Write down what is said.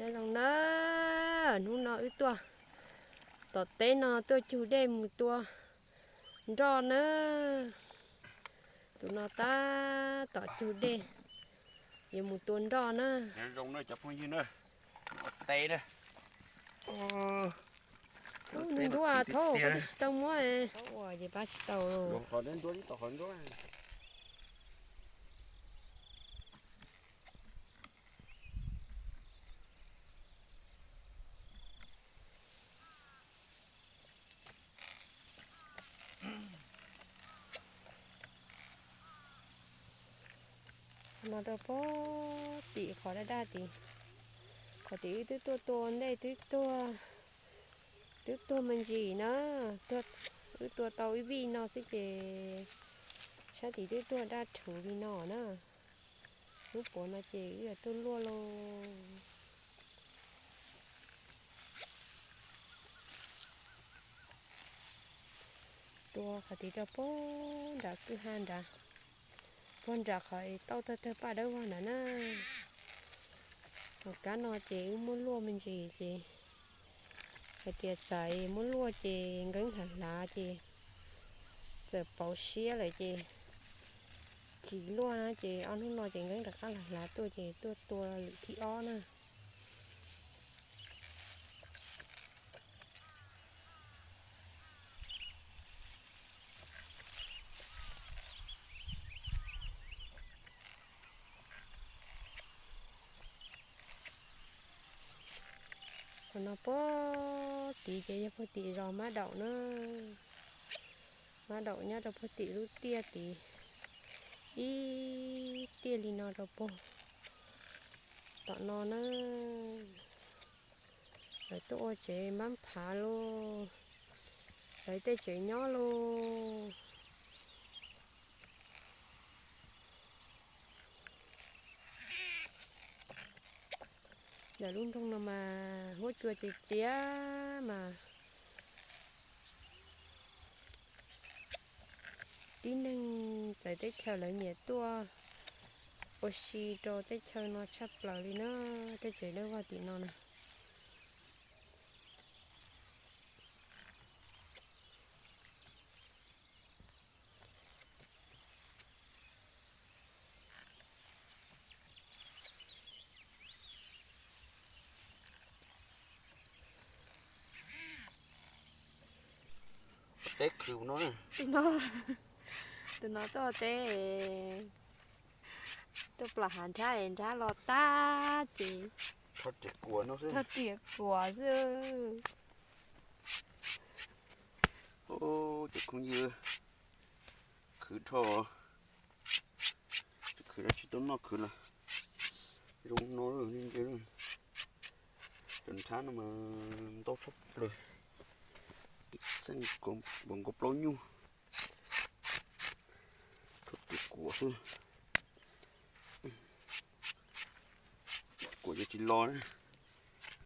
Nyob zoo na, hnub no wb tuaj tom teb no tuaj cug dej mus tua nroj na. Tus no tab tom cug dej, yuav mus tua nroj na. Nyob zoo na cov phooj ywg na, ua teb na. Ntuj, ntuj, thaub, pab tsis tau muab, thaub ua ces pab tsis tau. No rau pog tim qhov daj daj tid, qhov tim wb twb tuaj tua ntej, twb tuaj, twb tuag me ntsis na, wb tua tau ib vij no xwb ces sab tim twb tuag daj rhuv li no na. Lub puav no ces wb yuav tuaj luaj lauj. Tua qhov tid rau pog nram kwj ha nrad, pog nram qhov tauj tawg tawg paj dawb vog nrad na. Hauv kab no ces wb muab luaj me ntsis ces hais tias txawm muab luaj ces nkeeb hlav hlav ces txawm pauv siab lawm ces tsis luaj na ces ob hnub no ces nkeeb rov qab hlav hlav tuaj ces tuaj tua lwm thib ob na. Qhov no pog tid ces yog pog tim zos Mab Daum na. Mab Daum nyob rau pog tim lub tiaj tid, ib tiaj li no rau pog tom no na. Lawv tuaj ua tsev npab phav lauj, lawv tej tsev nyob lauj. Ntawm lub nroog no mas huab cua txias txias mas tib neeg txawv teb chaws lawv nyiam tuaj ua si rau teb chaws no tshaj plaws li na, tej tsev dawb vog tim no na. Teb khwv no, tus no tuaj teb, tuaj plam hav nrhab es nrhab los tag ces thoj riam kuam xwb. Cov phooj ywg, khwv dhau, khwv tsis tau noj khwv lawm. Zoo no, cov nrhab no mas ntau tshaj plaws, txeej npaum nkaus plaub nyuj. Thoj riam kuam xwb, kuam ces tsis los na.